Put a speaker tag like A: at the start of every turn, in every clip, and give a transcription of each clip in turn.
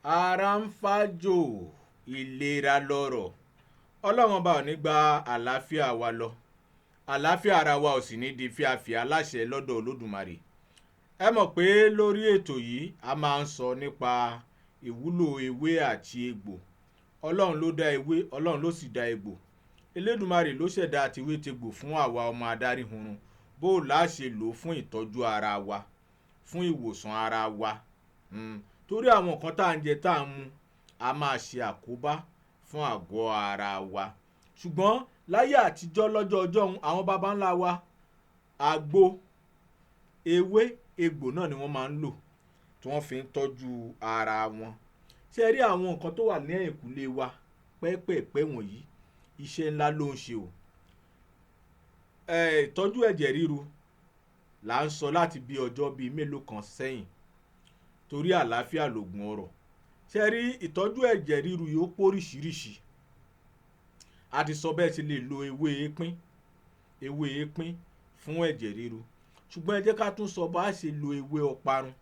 A: Ara ń fàjò, ìlera lọ́rọ̀. Ọlọ́run Ọba ò ní gba àlàáfíà wa lọ, àlàáfíà ara wa ò sì ní di fíafíà láṣẹ lọ́dọ̀ Olódùmarè. Ẹ mọ̀ pé lórí ètò yìí, a máa ń sọ nípa ìwúlò ewé àti egbò. Ọlọ́run ló dá ewé, Ọlọ́run ló sì dá egbò. Elédùmarè ló ṣẹ̀dá tiwétegbò fún àwa ọmọ adáríhurun, bó o là ṣe lò ó fún ìtọ́jú ara wa, fún ìwòsàn ara wa. Torí àwọn nǹkan tá à ń jẹ, tá à ń mu, a máa ṣe àkóbá fún àgọ́ ara wa. Ṣùgbọ́n láyé àtijọ́, lọ́jọ́ ọjọ́ òun, àwọn baba ńlá wa, àgbo, ewé, egbò náà ni wọ́n máa ń lò tí wọ́n fi ń tọ́jú ara wọn. Ṣé ẹ rí àwọn nǹkan tó wà ní ẹ̀yìnkùlé wa pẹ́pẹ̀ẹ̀pẹ́ wọ̀nyí? Iṣẹ́ ńlá ló ń ṣe o. Ìtọ́jú ẹ̀jẹ̀ ríru là ń sọ láti bí ọjọ́ bíi mélòó kan sẹ́yìn, torí àlàáfíà lògùn ọrọ̀. Ṣé ẹ rí ìtọ́jú ẹ̀jẹ̀ ríru yìí, ó póríṣiríṣi. A ti sọ bẹ́ẹ̀ ṣe lè lo ewé epín, ewé epín fún ẹ̀jẹ̀ ríru. Ṣùgbọ́n ẹ jẹ́ ká tún sọ bá ṣe lo ewé ọparun.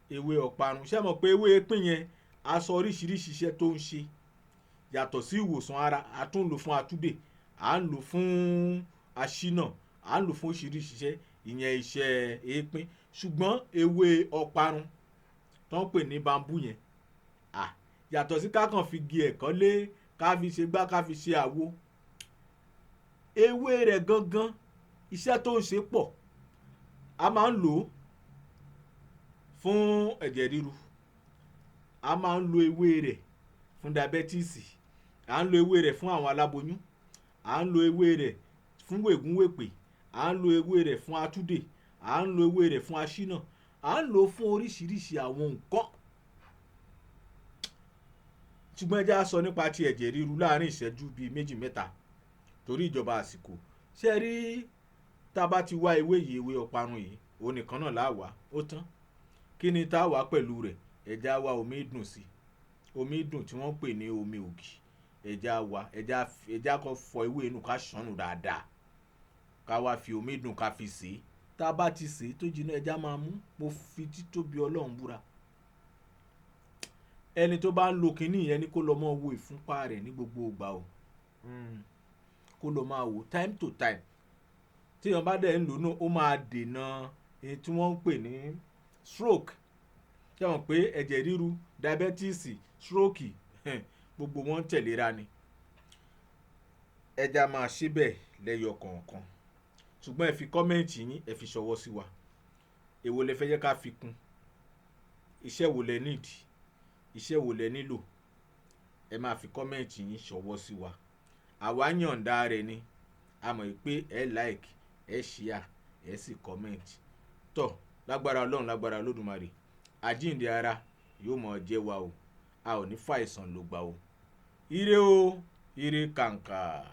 A: Ewé ọparun, ṣé mọ̀ pé ewé epín yẹn, a sọ oríṣiríṣi iṣẹ́ tó ń ṣe yàtọ̀ sí ìwòsàn ara. A tún lò fún atúdè, à ń lò fún aṣínà, à ń lò fún oríṣiríṣi iṣẹ́, ìyẹn iṣẹ́ èépín. Ṣùgbọ́n ewé ọparun tó ń pè ní bamboo yẹn, à yàtọ̀ sí ká kàn fi gi ẹ̀kọ́ lé, ká fi ṣe gbá, ká fi ṣe àwo, ewé rẹ̀ gangan, iṣẹ́ tó ń ṣe pọ̀. A máa ń lò ó fún ẹ̀jẹ̀ ríru, a máa ń lo ewé rẹ̀ fún diabetes, à ń lo ewé rẹ̀ fún àwọn aláboyún, à ń lo ewé rẹ̀ fún wègúnwèpè, à ń lo ewé rẹ̀ fún atúdè, à ń lo ewé rẹ̀ fún aṣínà, à ń lò ó fún oríṣiríṣi àwọn nǹkan. Ṣùgbọ́n ẹ jẹ́ á sọ nípa ti ẹ̀jẹ̀ ríru láàrin ìṣẹ́jú bíi méjì mẹ́ta torí ìjọba àsìkò. Ṣé ẹ rí, tá a bá ti wá ewé yìí, ewé ọparun yìí, òun nìkan náà là wá, ó tán. Kí ni tá a wá pẹ̀lú rẹ̀? Ẹ jẹ́ á wá omi dùn sí, omi dùn tí wọ́n ń pè ní omi ògì. Ẹ jẹ́ á wá, ẹ jẹ́ á kọ́ fọ ewé inú, ká ṣàn nù dáadáa, ká wá fi omi dùn, ká fi sè é. Tá a bá ti sè é tó jiná, ẹ jẹ́ á máa mú. Mo fi títóbi Ọlọ́run búra, ẹni tó bá ń lo kinní yẹn ní kó lọ máa wo ìfúnpá rẹ̀ ní gbogbo ìgbà o. Kó lọ máa wò time to time. Tí èèyàn bá dẹ̀ ń lò náà, ó máa dènà èyí tí wọ́n ń pè ní stroke. Ṣé ẹ mọ̀ pé ẹ̀jẹ̀ ríru, diabetes, stroke, gbogbo wọn ń tẹ̀léra ni? Ẹ jẹ́ á máa ṣe bẹ́ẹ̀ lẹ́yọ kọ̀ọ̀kan. Ṣùgbọ́n ẹ fi comment yín, ẹ fi ṣọwọ́ sí wa. Èwo lẹ fẹ́ jẹ́ ká fi kún? Iṣẹ́ wo lẹ need? Iṣẹ́ wo lẹ nílò? Ẹ máa fi comment yín ṣọwọ́ sí wa. Àwa yọ̀ǹda rẹ̀ ni. A mọ̀ pé ẹ like, ẹ share, ẹ sì comment. Tọ́ lágbára Ọlọ́run, lágbára Olódùmarè, àjíǹde ara yóò mọ̀ jẹ́ wa o. A ò ní fàìsàn lògbà o. Ire o, ire kàǹkà.